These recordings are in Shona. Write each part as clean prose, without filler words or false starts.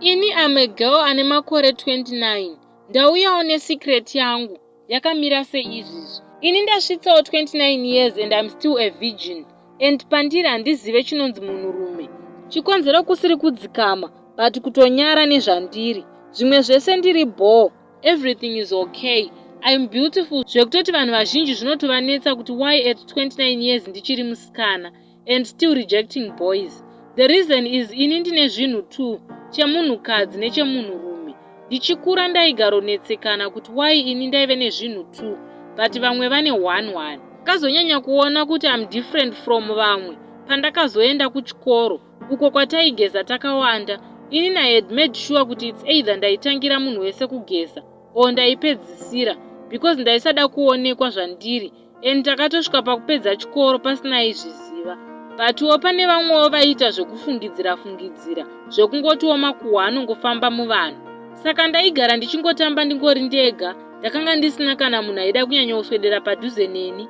Ini am a girl ane makore 29 ndauyawo nesecret yangu yakamira seizvizvi. Ini ndasvitsawo 29 years and I'm still a virgin and pandiri handizive chinonzi munhurume. Chikonzero kusiri kudzikama but kutonyara nezvandiri. Zvimwe zvese ndiri bhoo. Everything is okay. I'm beautiful zvekutoti vanhu vazhinji zvinotovanetsa kuti why at 29 years ndichiri musikana and still rejecting boys. The reason is ini ndine zvinhu two, chemunhukadzi nechemunhurume. Ndichikura ndaigaronetsekana kuti why ini ndaive nezvinhu two but vamwe vane one one. Ndakazonyanya kuona kuti I'm different from vamwe pandakazoenda kuchikoro uko kwataigeza takawanda. Inini I had made sure kuti it's either ndaitangira munhu wese kugeza or ndaipedzisira because ndaisada kuonekwa zvandiri and takatosvika pakupedza chikoro pasina aizviziva. Butwo pane vamwewo vaiita zvekufungidzira fungidzira zvekungotiwo makuhwa anongofamba muvanhu. Saka ndaigara ndichingotamba ndingori ndega, ndakanga ndisina kana munhu aida kunyanya kuswedera padhuze neni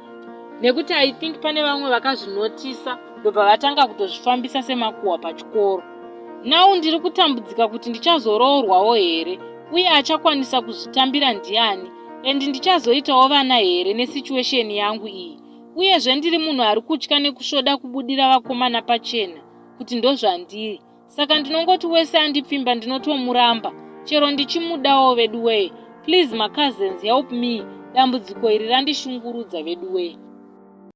nekuti I think pane vamwe vakazvinotisa ndobva vatanga kutozvifambisa semakuhwa pachikoro. Now ndiri kutambudzika kuti ndichazoroorwawo here uye achakwanisa kuzvitambira ndiani and ndichazoitawo vana here nesituation yangu iyi. Uyezve ndiri munhu ari kutya nekusvoda kubudira vakomana pachena kuti ndozvandiri. Saka ndinongoti wese andipfimba ndinotomuramba chero ndichimudawo veduwee. Please macousins help me, dambudziko iri randishungurudza veduwee.